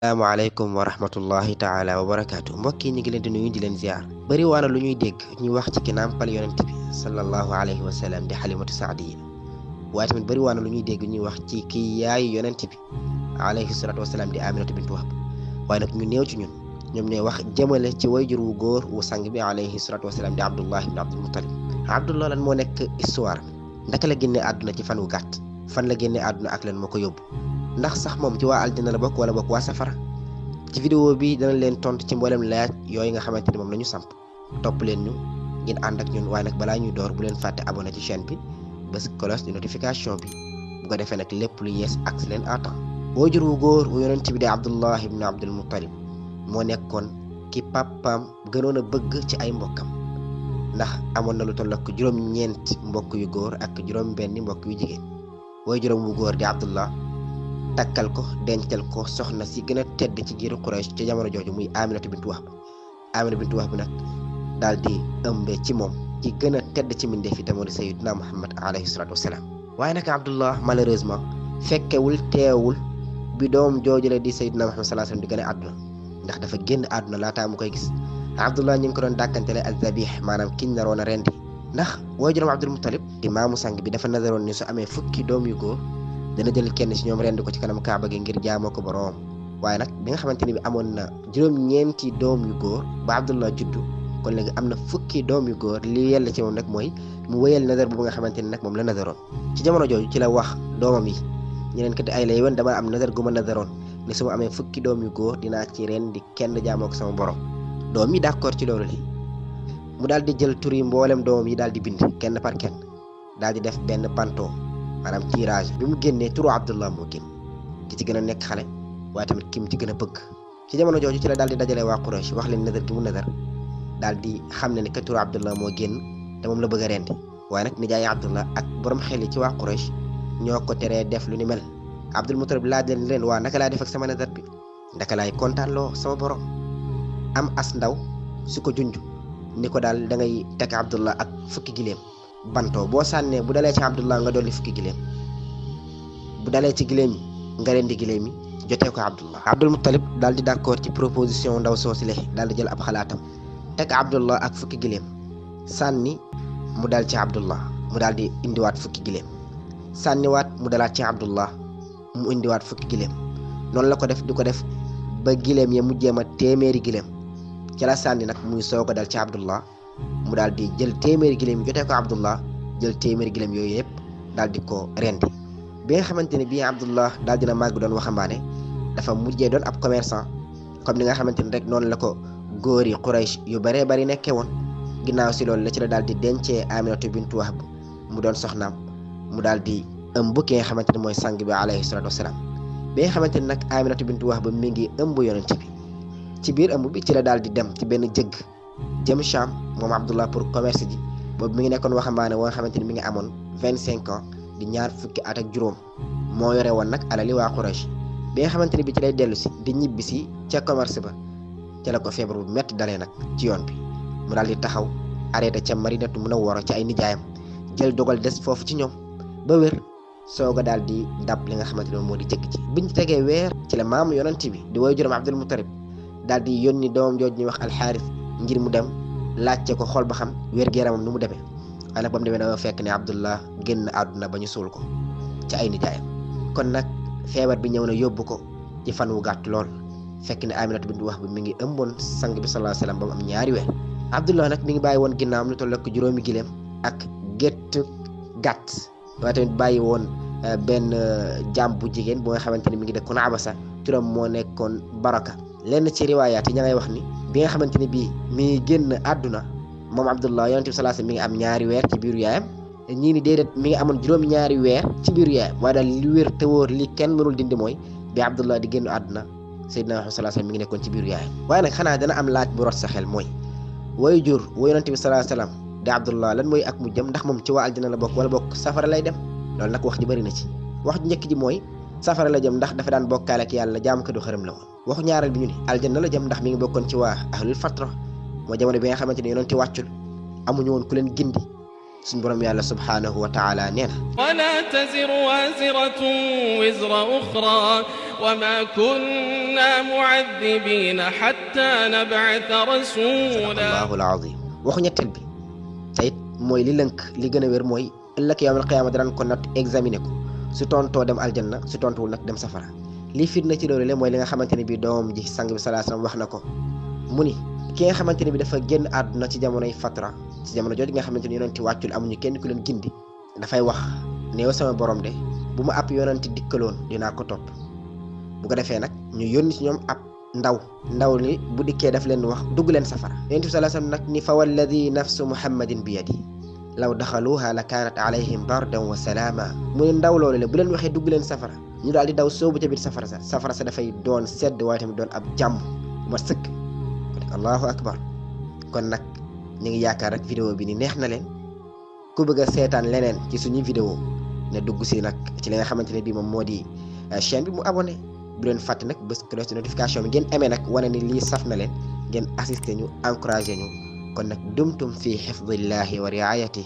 asalaamaaleykum wa rahmatullahi taala wa barakaatu mbokk yi ñu ngi leen di nuyu di leen ziar bëri waana lu ñuy dégg ñuy wax ci ki nàmpal yonent bi sallallahu alayhi wa sallam di xalimatu saadiya waaye tamit bëri waana lu ñuy dégg ñuy wax ci ki yaayu yonent bi alayhi salatu wasalaam di aminatu bintu wahb waaye nag ñu néew ci ñun ñoom ñooy wax jëmale ci wayjur wu góor wu sang bi alayhi salatu wasalaam di abdullah ibn abdul muttalib abdullah lan moo nekk histoire ndaka la génne àdduna ci fan wu gàtt fan la génne àdduna ak lan moo ko yóbbu ndax sax moom ci waa aljana la bokk wala bokk waa safara ci vidéo bi dana leen tontu ci mboolem laaj yooyu nga xamante ni moom la ñu samp topp leen ñu ngeen ànd ak ñun waaye nag balaa ñuy door bu leen fàtte abonné ci chaîne bi bés cloche de notification bi bu ko defee nag lépp lu yees ak si leen à temps waajur wu góor wu yonent bi di abdullah ibn abdul muttalib moo nekkoon ki papaam gënoon a bëgg ci ay mbokkam ndax amoon na lu toll ak juróom-ñeent mbokk yu góor ak juróom-benni mbokk yu jigéen waajuram wu góor di abdullah takkal ko dencal ko soxna si gën a tedd ci giiru Quraysh ci jamono jooju muy Aminatu bintu Wahb Aminatu bintu Wahb nag daal di ëmbee ci moom ci gën a tedd ci mbindeef yi te moo di Sayyidina Muhammad alayhi salaatu wasalaam waaye nag Abdullah malheureusement fekkewul teewul bi doom jooju la di Sayyidina Muhammad sallallahu alayhi wasallam di gën a àdduna ndax dafa génn àdduna laataa mu koy gis Abdullah ñu ngi ko doon dàkkantele az-zabih maanaam kiñ naroon a rendi ndax waajuram Abdul Muttalib di maamu sang bi dafa nazaroon ni su amee fukki doom yu góor dana jël kenn ci ñoom rend ko ci kanam kaaba gi ngir jaamoo ko boroom waaye nag bi nga xamante ni bi amoon na juróom-ñeenti doom yu góor ba Abdullah juddu kon léegi am na fukki doom yu góor li yella ci moom nag mooy mu wéyal nazar boobu nga xamante ni nag moom la nazaroon ci jamono jooju ci la wax doomam yi ñeneen kat ay lay woon dama am nazar gu ma nazaroon ne su ma amee fukki doom yu góor dinaa ci ren di kenn jaamoo ko sama borom doom yi d'accord ci loolu li mu daal di jël tur yi mboolem doomam yi daal di bind kenn par kenn daal di def benn panto maanaam tirage bi mu génnee turu Abdullah moo génn ki ci gën a nekk xale waaye tamit ki mu ci gën a bëgg ci jamono jooju ci la daal di dajale waa Quraysh wax leen nazar gi mu nazar daal di xam ne que turu Abdullah moo génn te moom la bëgg a rendi waaye nag nijaay Abdullah ak borom xel yi ci waa Quraysh ñoo ko teree def lu ni mel Abdul Muttalib laaj leen waa naka laa def ak sama nazar bi naka laay kontaan loo sama borom am as ndaw su ko junj ni ko daal da ngay teg Abdullah ak fukki gileem banto boo sànnee bu dalee ci Abdullah nga dolli fukki gileem bu dalee ci gileem yi nga rendi gileem yi jotee ko Abdullah Abdul Muttalib daal di d'accord ci proposition ndaw soosile daal di jël ab xalaatam teg Abdullah ak fukki gileem sànni mu dal ci Abdullah mu daal di indiwaat fukki gileem sànniwaat mu dalaat ci Abdullah mu indiwaat fukki gileem noonu la ko def di ko def ba gileem ya mujjee ma téeméeri gileem ci la sànni nag muy soog a dal ci Abdullah mu daal di jël téeméeri gileem yi jotee ko Abdullah jël téeméeri gileem yooyu yëpp daal di ko rendi bi nga xamante ne bii Abdullah daal dina màgg doon waxambaane dafa mujjee doon ab commerçant comme ni nga xamante ni rek noonu la ko góor yi Quraysh yu bëree bëri nekkee woon ginnaaw si loolu la ci la daal di dencee Aminatu bintu Wahb mu doon soxnaam mu daal di ëmb ki nga xamante ni mooy sang bi alayhi salaatu wasalaam bi nga xamante ni nag Aminatu bintu Wahb mi ngi ëmb yonent bi ci biir ëmb bi ci la daal di dem ci benn jëgg jëm Sham moom Abdullah pour commerce ji boobu mi ngi nekkoon waxambaane woo nga xamante ni mi ngi amoon 25 ans di ñaar fukki at ak juróom moo yore woon nag alali waa Quraysh bi nga xamante ni bi ci lay dellu si di ñibbi si ca commerce ba ca la ko feebar bu metti dalee nag ci yoon bi mu daal di taxaw arrêté ca Madinatu Munawwara ci ay nijaayam jël dogal des foofu ci ñoom ba wér soog a daal di dab li nga xamante ni moo di jëgg ji biñ ci tegee weer ci la maamu yonent bi di woy juróom Abdul Muttalib daal di yónni doomam jooju ñuy wax alxaaris ngir mu dem laajte ko xool ba xam wér-gu-yaramam nu mu demee waaye nag ba mu demee dafa fekk ne Abdullah génn àdduna ba ñu suul ko ci ay nijaayam kon nag feebar bi ñëw na yóbbu ko ci fan wu gàtt lool fekk ne Aminatu bintu Wahb mi ngi ëmboon sang bi sallallahu alayhi wasallam ba mu am ñaari weer Abdullah nag mi ngi bàyyi woon ginnaawam lu toll ak juróomi gileem ak gétt gàtt waaye tamit bàyyi woon benn jaam bu jigéen bu nga xamante ni mi ngi dëkkoon Abasa turam moo nekkoon Baraka lenn ci riwaayaat yi ña ngay wax ni bi nga xamante ni bii mi ngi génn àdduna moom Abdullah yonent bi sallallahu alayhi wasallam mi ngi am ñaari weer ci biiru yaayam ñii ni déedéet mi ngi amoon juróomi ñaari weer ci biiru yaayam waaye daal li wér te wóor li kenn mënul dindi mooy bi Abdullah di génn àdduna Seydina Muhammad sallallahu alayhi wasallam mi ngi nekkoon ci biiru yaayam waaye nag xanaa dana am laaj bu rot sa xel mooy way jur wa yonent bi sallallahu alayhi wasallam di Abdullah lan mooy ak mu jëm ndax moom ci waa aljana la bokk wala bokk safara lay dem loolu nag wax ji bëri na ci wax ju njëkk ji mooy safara la jëm ndax dafa daan bokkaale ak yàlla jaam ko du xërëm la woon waxu ñaareel bi ñu ni aljanna la jëm ndax mi ngi bokkoon ci waa ahlul fatra moo jamono bi nga xamante ni yonent wàccul amuñu woon ku leen gindi suñ borom yàlla subhanahu wa taala nee na wala taziru waziratun wizra ukhra wa ma kunna mu'adhibina hatta nab'atha rasula. allahu alazim. waxu ñetteel bi te it mooy li lënk li gën a wér mooy ëllëg yawmal qiyaama danañ ko natt examiner ko su tontoo dem aljanna su tontuwul nag dem safara. lii firnde ci loolu le mooy li nga xamante ne bii doomam ji sang bi sallallahu alayhi wasallam wax na ko mu ni ki nga xamante ne bi dafa génn àdduna ci jamonoy fatra ci jamono jooju nga xamante ni yonenti wàccul amuñu kenn ku leen gindi dafay wax néew sama borom de bu ma ab yonenti dikkaloon dinaa ko topp bu ko defee nag ñu yónni ci ñoom ab ndaw li bu dikkee daf leen wax dugg leen safara. yonent bi sallallahu alayhi wasallam nag ni fa walladi nafsu muhammadin bi yadi law daxaluha la kaanat alayhim bardan wa salaama mu ne ndaw loolu le bu leen waxee dugg leen safara ñu daal di daw soobu ca biir safara sa dafay doon sedd waaye tamit doon ab jàmm bu ma sëkk. allahu akbar. kon nag ñu ngi yaakaar rek vidéo bi ni neex na leen ku bëgg a seetaan leneen ci suñuy vidéo ne dugg si nag ci li nga xamante ne bii moom moo di chaîne bi mu abonné bu leen fàtte nag bés cloche de notification bi ngeen amee nag wane ni lii saf na leen ngeen assisté ñu encouragé ñu kon nag dumtum fi xifdillahi wa riayati